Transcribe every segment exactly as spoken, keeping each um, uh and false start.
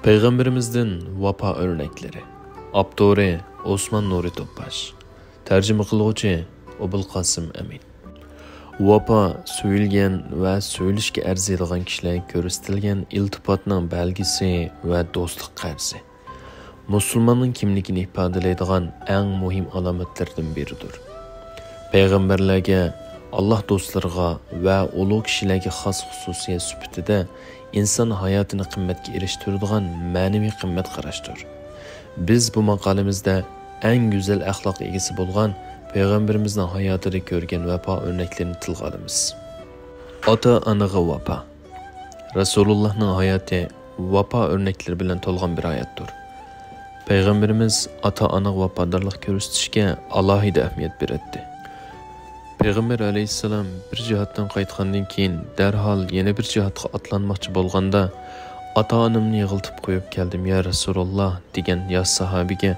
پەيغەمبىرىمىزدىن ۋاپا ئۆرنەكلىرى. ئاپتورى: ئوسمان نۇرى توپباش. تەرجىمە قىلغۇچى: ئوبۇلقاسىم ئەمىن. ۋاپا سۆيۈلگەن ۋە سۆيۈلۈشكە ئەرزىيدىغان كىشىلەرگە كۆرسىتىلگەن ئىلتىپاتنىڭ بەلگىسى ۋە دوستلۇق قەرزى. مۇسۇلماننىڭ كىملىكىنى ئىپادىلەيدىغان ئەڭ مۇھىم ئالامەتلىرىدىن بىرىدۇر. پەيغەمبەرلەرگە، ئاللاھ دوستلىرىغا ۋە ئۇلۇغ كىشىلەرگە خاس خۇسۇسىيەت سۈپىتىدە ئىنسان ھاياتىنى قىممەتكە ئېرىشتۈرىدىغان مەنىۋى قىممەت قاراشتۇر. بىز بۇ ماقالىمىزدە ئەڭ گۈزەل ئەخلاق ئىگىسى بولغان پەيغەمبىرىمىزنىڭ ھاياتىدا كۆرگەن ۋاپا ئۆرنەكلىرىنى تىلغا ئالىمىز. ئاتا-ئانىغا ۋاپا. رەسۇلۇللاھنىڭ ھاياتى ۋاپا ئۆرنەكلىرى بىلەن تولغان بىر ھاياتتۇر. پەيغەمبىرىمىز ئاتا-ئانىغا ۋاپادارلىق كۆرسىتىشكە ئالاھىدە ئەھمىيەت بېرەتتى. پەيغەمبەر ئەلەيھىسسالام بىر جىھادتىن قايتقاندىن كېيىن، دەرھال يەنە بىر جىھادقا ئاتلانماقچى بولغاندا، ئاتا-ئانامنى يىغلىتىپ قويۇپ كەلدىم، يا رەسۇلاللاھ، دېگەن ياش ساھابىگە،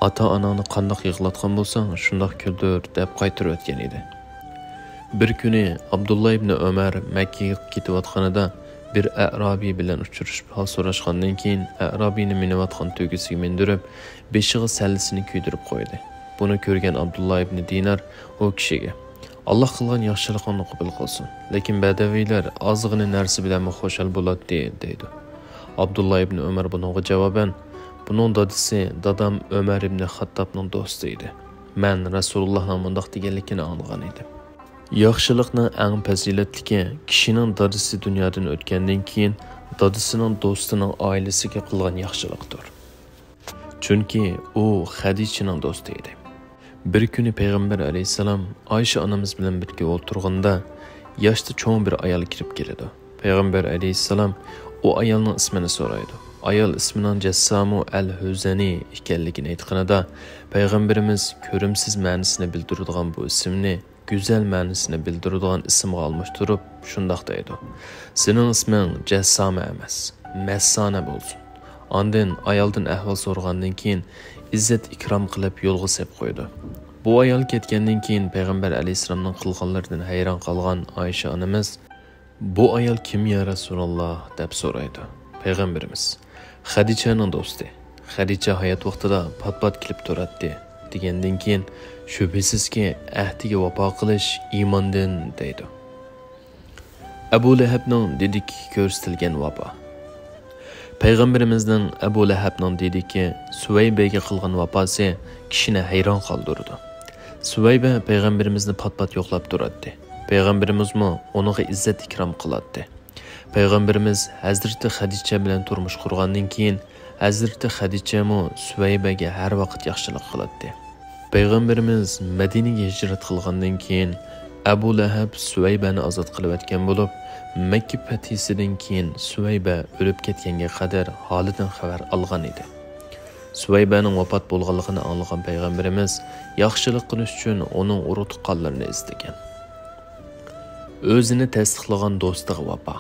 ئاتا-ئاناڭنى قانداق يىغلاتقان بولساڭ، شۇنداق كۈلدۈر، دەپ قايتۇرۇۋەتكەن ئىدى. بىر كۈنى ئابدۇللا ئىبنى ئۆمەر مەككىگە كېتىۋاتقانىدا، بىر ئەئرابىي بىلەن ئۇچرىشىپ، ھال سوراشقاندىن كېيىن، ئەئرابىينى مىنىۋاتقان تۆگىسىگە مىندۈرۈپ، بېشىغا سەللىسىنى كىيدۈرۈپ قويدى. بۇنى كۆرگەن ئابدۇللا ئىبنى دىنار ئۇ كىشىگە، «ئاللاھ قىلغان ياخشىلىقىڭنى قوبۇل قىلسۇن. لېكىن بەدەۋىيلەر ئازغىنە نەرسە بىلەنمۇ خۇشال بولاتتى» دەيدۇ. ئابدۇللا ئىبنى ئۆمەر بۇنىڭغا جاۋابەن، «بۇنىڭ دادىسى دادام ئۆمەر ئىبنى خاتتابنىڭ دوستى ئىدى. مەن رەسۇلۇللاھنىڭ مۇنداق دېگەنلىكىنى ئاڭلىغان ئىدىم.» ياخشىلىقنىڭ ئەڭ پەزىلەتلىكى كىشىنىڭ دادىسى دۇنيادىن ئۆتكەندىن كېيىن دادىسىنىڭ دوستىنىڭ ئائىلىسىگە قىلغان ياخشىلىقتۇر. چۈنكى ئۇ خەدىچىنىڭ دوستى ئىدى. بىر كۈنى پەيغەمبەر ئەلەيھىسسالام ئائىشە ئانىمىز بىلەن بىرگە ئولتۇرغىنىدا، ياشتا چوڭ بىر ئايال كىرىپ كېلىدۇ. پەيغەمبەر ئەلەيھىسسالام ئۇ ئايالنىڭ ئىسمىنى سورايدۇ. ئايال ئىسمىنىڭ جەسسامۇ ئەل ھۈزەنى ئىكەنلىكىنى ئېيتقىنىدا، پەيغەمبىرىمىز كۆرۈمسىز مەنىسىنى بىلدۈرىدىغان بۇ ئىسىمنى گۈزەل مەنىسىنى بىلدۈرىدىغان ئىسىمغا ئالماشتۇرۇپ، شۇنداق دەيدۇ، «سېنىڭ ئىسمىڭ جەسسامە ئەمەس، مەسسانە بولسۇن.» ئاندىن ئايالدىن ئەھۋال سورىغاندىن كېيىن، ئىززەت-ئىكرام قىلىپ يولغا سېلىپ قويىدۇ. بۇ ئايال كەتكەندىن كېيىن، پەيغەمبەر ئەلەيھىسسالامنىڭ قىلغانلىرىدىن ھەيران قالغان ئائىشە ئانىمىز، «بۇ ئايال كىم، يا رەسۇلاللاھ؟» دەپ سورايدۇ. پەيغەمبىرىمىز، «خەدىچەنىڭ دوستى. خەدىچە ھايات ۋاقتىدا پات-پات كېلىپ تۇراتتى» دېگەندىن كېيىن، «شۈبھىسىزكى، ئەھدىگە ۋاپا قىلىش ئىماندىن» دەيدۇ. ئەبۇ لەھەبنىڭ دېدىكىگە كۆرسىتىلگەن ۋاپا. پەيغەمبىرىمىزنىڭ ئەبۇ لەھەبنىڭ دېدىكى سۈۋەيبەگە قىلغان ۋاپاسى كىشىنى ھەيران قالدۇرىدۇ. سۈۋەيبە پەيغەمبىرىمىزنى پات-پات يوقلاپ تۇراتتى. پەيغەمبىرىمىزمۇ ئۇنىڭغا ئىززەت-ئىكرام قىلاتتى. پەيغەمبىرىمىز ھەزرىتى خەدىچە بىلەن تۇرمۇش قۇرغاندىن كېيىن، ھەزرىتى خەدىچەمۇ سۈۋەيبەگە ھەر ۋاقىت ياخشىلىق قىلاتتى. پەيغەمبىرىمىز مەدىنىگە ھىجرەت قىلغاندىن كېيىن، ئەبۇ لەھەب سۈۋەيبەنى ئازاد قىلىۋەتكەن بولۇپ، مەككە پەتھىسىدىن كېيىن سۈۋەيبە ئۆلۈپ كەتكەنگە قەدەر ھالىدىن خەۋەر ئالغان ئىدى. سۈۋەيبەنىڭ ۋاپات بولغانلىقىنى ئاڭلىغان پەيغەمبىرىمىز ياخشىلىق قىلىش ئۈچۈن ئۇنىڭ ئۇرۇق-تۇغقانلىرىنى ئىزدىگەن. ئۆزىنى تەستىقلىغان دوستىغا ۋاپا.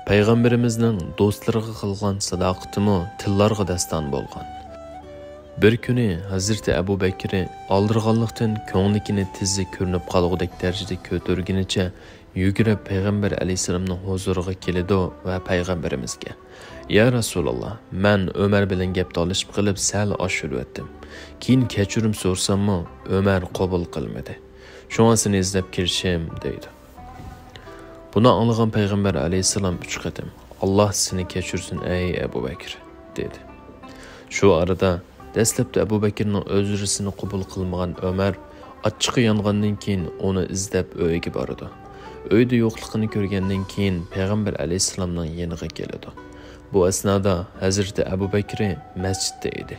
پەيغەمبىرىمىزنىڭ دوستلىرىغا قىلغان ساداقىتىمۇ تىللارغا داستان بولغان. بىر كۈنى ھەزرىتى ئەبۇ بەكرى ئالدىرىغانلىقتىن كۆڭلىكىنى تىزى كۆرۈنۈپ قالغۇدەك دەرىجىدە كۆتۈرگىنىچە يۈگۈرۈپ پەيغەمبەر ئەلەيھىسسالامنىڭ ھۇزۇرىغا كېلىدۇ ۋە پەيغەمبىرىمىزگە، «يا رەسۇلاللا، مەن ئۆمەر بىلەن گەپ تالىشىپ قېلىپ سەل ئاشۇرۇۋەتتىم. كېيىن كەچۈرۈم سورىساممۇ، ئۆمەر قوبۇل قىلمىدى. شۇڭا سېنى ئىزدەپ كېلىشىم» دەيدۇ. بۇنى ئاڭلىغان پەيغەمبەر ئەلەيھىسسالام ئۈچ قېتىم، «ئاللا سېنى كەچۈرسۇن، ئەي ئەبۇ بەكرى» دېدى. شۇ ئارىدا دەسلەپتە ئەبۇ بەكرىنىڭ ئۆزرىسىنى قوبۇل قىلمىغان ئۆمەر ئاچچىقى يانغاندىن كېيىن ئۇنى ئىزدەپ ئۆيىگە بارىدۇ. ئۆيدە يوقلۇقىنى كۆرگەندىن كېيىن پەيغەمبەر ئەلەيھىسسالامنىڭ يېنىغا كېلىدۇ. بۇ ئەسنادا ھەزرىتى ئەبۇ بەكرى مەسچىتتە ئىدى.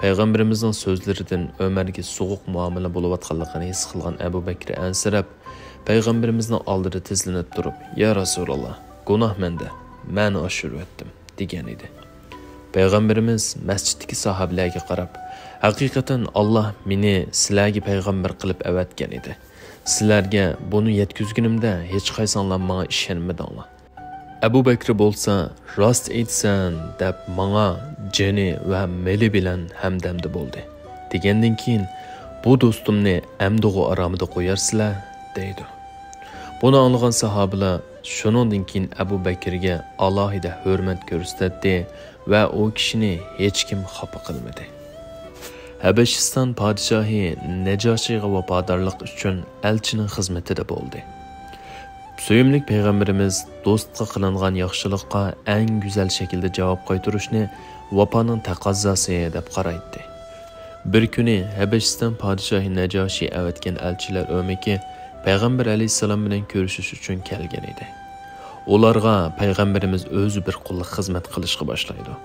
پەيغەمبىرىمىزنىڭ سۆزلىرىدىن ئۆمەرگە سوغۇق مۇئامىلە بولۇۋاتقانلىقىنى ھېس قىلغان ئەبۇ بەكرى ئەنسىرەپ، پەيغەمبىرىمىزنىڭ ئالدىدا تىزلىنىپ تۇرۇپ، «يا رەسۇلاللا، گۇناھ مەندە، مەن ئاشۇرۇۋەتتىم» دېگەن ئىدى. پەيغەمبىرىمىز مەسچىتتىكى ساھابىلەرگە قاراپ، «ھەقىقەتەن ئاللا مېنى سىلەرگە پەيغەمبەر قىلىپ ئەۋەتكەن ئىدى. سىلەرگە بۇنى يەتكۈزگىنىمدە ھېچقايسىڭلار ماڭا ئىشەنمىدىڭلار. ئەبۇ بەكرى بولسا، راست ئېيتىسەن دەپ ماڭا جېنى ۋە مېلى بىلەن ھەمدەمدە بولدى. دېگەندىن كېيىن، بۇ دوستۇمنى ئەمدىغۇ ئارامىدا قويارسىلەر» دەيدۇ. بۇنى ئاڭلىغان ساھابىلەر شۇنىڭدىن كېيىن ئەبۇ بەكرىگە ئالاھىدە ھۆرمەت كۆرسىتەتتى ۋە ئۇ كىشىنى ھېچكىم خاپا قىلمىدى. ھەبەشىستان پادىشاھى نەجاشىغا ۋاپادارلىق ئۈچۈن ئەلچىنىڭ خىزمىتىدە بولدى. سۆيۈملۈك پەيغەمبىرىمىز دوستقا قىلىنغان ياخشىلىققا ئەڭ گۈزەل شەكىلدە جاۋاب قايتۇرۇشنى ۋاپانىڭ تەقەززاسى دەپ قارايتتى. بىر كۈنى ھەبەشىستان پادىشاھى نەجاشى ئەۋەتكەن ئەلچىلەر ئۆمىكى پەيغەمبەر ئەلەيھىسسالام بىلەن كۆرۈشۈش ئۈچۈن كەلگەن ئىدى. ئۇلارغا پەيغەمبىرىمىز ئۆزى بىر قۇللۇق خىزمەت قىلىشقا باشلايدۇ.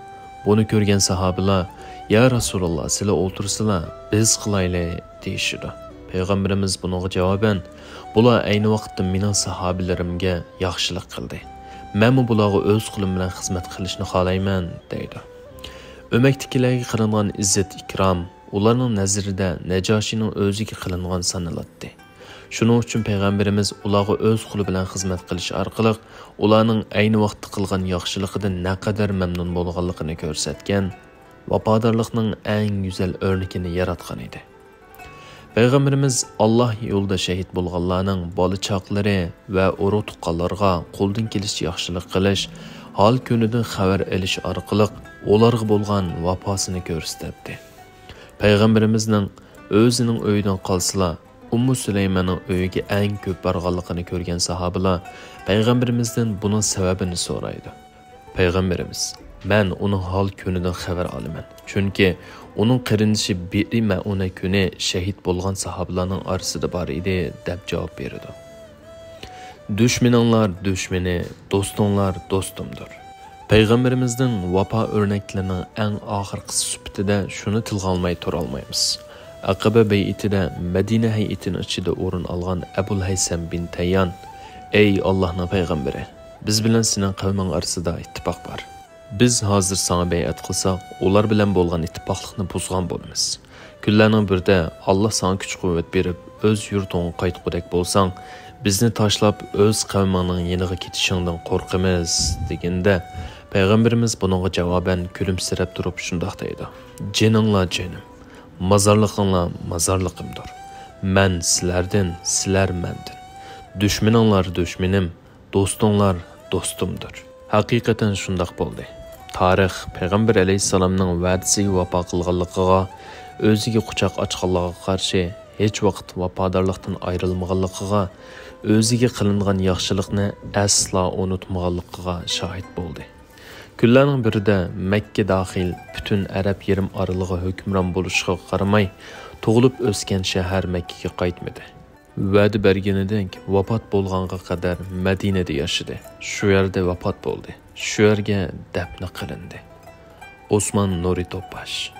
بۇنى كۆرگەن ساھابىلار، يا رەسۇلاللا، سىلە ئولتۇرسىلا، بىز قىلايلى، دېيىشىدۇ. پەيغەمبىرىمىز بۇنىڭغا جاۋابەن، بۇلار ئەينى ۋاقىتتا مېنىڭ ساھابىلىرىمگە ياخشىلىق قىلدى. مەنمۇ بۇلارغا ئۆز قولۇم بىلەن خىزمەت قىلىشنى خالايمەن، دەيدۇ. ئۆمەكتىكىلەرگە قىلىنغان ئىززەت-ئىكرام ئۇلارنىڭ نەزىرىدە نەجاشىنىڭ ئۆزىگە قىلىنغان سانىلاتتى. شۇنىڭ ئۈچۈن پەيغەمبىرىمىز ئۇلارغا ئۆز قولى بىلەن خىزمەت قىلىش ئارقىلىق ئۇلارنىڭ ئەينى ۋاقىتتا قىلغان ياخشىلىقىدىن نەقەدەر مەمنۇن بولغانلىقىنى كۆرسەتكەن، ۋاپادارلىقنىڭ ئەڭ گۈزەل ئۆرنىكىنى ياراتقان ئىدى. پەيغەمبىرىمىز ئاللاھ يولىدا شەھىت بولغانلارنىڭ بالا-چاقىلىرى ۋە ئۇرۇق-تۇغقانلارغا قولدىن كېلىشىچە ياخشىلىق قىلىش، ھال-كۈنىدىن خەۋەر ئېلىش ئارقىلىق ئۇلارغا بولغان ۋاپاسىنى كۆرسىتەتتى. پەيغەمبىرىمىزنىڭ ئۆزىنىڭ ئۆيىدىن قالسىلا، ئۇممۇ سۇلەيماننىڭ ئۆيىگە ئەڭ كۆپ بارغانلىقىنى كۆرگەن ساھابىلار پەيغەمبىرىمىزدىن بۇنىڭ سەۋەبىنى سورايدۇ. پەيغەمبىرىمىز، مەن ئۇنىڭ ھال-كۈنىدىن خەۋەر ئالىمەن، چۈنكى ئۇنىڭ قېرىندىشى بىئرى مەئۇنە كۈنى شەھىت بولغان ساھابىلارنىڭ ئارىسىدا بار ئىدى، دەپ جاۋاب بېرىدۇ. دۈشمىنىڭلار دۈشمىنى، دوستۇڭلار دوستۇمدۇر. پەيغەمبىرىمىزنىڭ ۋاپا ئۆرنەكلىرىنىڭ ئەڭ ئاخىرقىسى سۈپىتىدە شۇنى تىلغا ئالماي تۇرالمايمىز. ئەقەبە بەيئىتىدە مەدىنە ھەيئىتىنىڭ ئىچىدە ئورۇن ئالغان ئەبۇل ھەيسەم بىن تەييان، ئەي ئاللاھنىڭ پەيغەمبىرى، بىز بىلەن سېنىڭ قەۋمىڭ ئارىسىدا ئىتتىپاق بار. بىز ھازىر ساڭا بەيئەت قىلساق، ئۇلار بىلەن بولغان ئىتتىپاقلىقنى بۇزغان بولىمىز. كۈنلەرنىڭ بىرىدە، ئاللاھ ساڭا كۈچ-قۇۋۋەت بېرىپ، ئۆز يۇرتۇڭغا قايتقۇدەك بولساڭ، بىزنى تاشلاپ، ئۆز قەۋمىڭنىڭ يېنىغا كېتىشىڭدىن قورقىمىز، دېگىنىدە، پەيغەمبىرىمىز بۇنىڭغا جاۋابەن كۈلۈمسىرەپ تۇرۇپ شۇنداق دەيدۇ: جېنىڭلار جېنىم، مازارلىقىڭلار مازارلىقىمدۇر. مەن سىلەردىن، سىلەر مەندىن. دۈشمىنىڭلار دۈشمىنىم، دوستۇڭلار دوستۇمدۇر. ھەقىقەتەن شۇنداق بولدى. تارىخ پەيغەمبەر ئەلەيھىسسالامنىڭ ۋەدىسىگە ۋاپا قىلغانلىقىغا، ئۆزىگە قۇچاق ئاچقانلىقىغا قارشى ھېچ ۋاقىت ۋاپادارلىقتىن ئايرىلمىغانلىقىغا، ئۆزىگە قىلىنغان ياخشىلىقنى ئەسلا ئۇنتۇمىغانلىقىغا شاھىت بولدى. كۈنلەرنىڭ بىرىدە مەككە داخىل پۈتۈن ئەرەب يېرىم ئارىلىغا ھۆكۈمران بولۇشىغا قارىماي، تۇغۇلۇپ ئۆسكەن شەھەر مەككىگە قايتمىدى. ۋەدە بەرگىنىدەك ۋاپات بولغانغا قەدەر مەدىنىدە ياشىدى. شۇ يەردە ۋاپات بولدى. شۇ يەرگە دەپنە قىلىندى. ئوسمان نۇرى توپباش.